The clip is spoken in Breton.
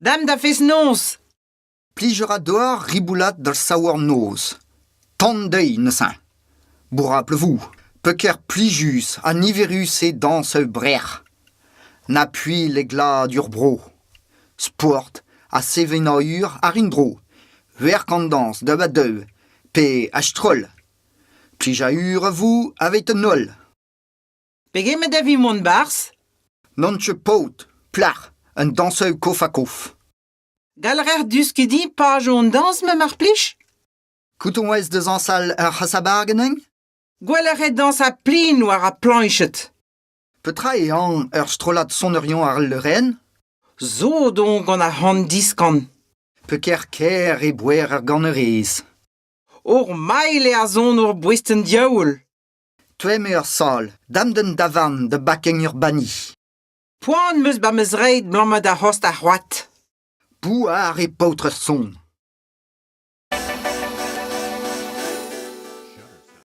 Dam da fest-noz ! Plij a ra deoc'h riboulat d'ar saouarn-noz. Tan dezhi neuze. Bourrapl 'vo. Peker plijus ha niverus eo dañsoù brec'h. Na puilh e glad ur bro. Sport ha sevenadur àr un dro. Werk an dañs daou-ha-daou pe a-stroll. Plijadur a vo aveit an holl. Pegement a vi mont 'barzh ? N'on ket paotr, plac'h, un dañsoù kof-ha-kof. Gall a raer deskiñ pajoù an dañs ma mar plij ? Kouton ez da zañsal ur c'hasabar ganin ? Gwell a rae dañsañ plin war ar plañched. Petra eo anv ur strollad sonerion àr al leurenn ? Sot on gant ar c'han-diskan. Peker ker e boer ar ganerez. Ur mailh eo ar sonour boest an diaoul. Toemm eo ar sal, dam d'un davarn da bakeñ ur banni. Poan 'm eus 'ba ma zreid 'blam da c'host ar c'hoad. Bouar eo paotr ar son.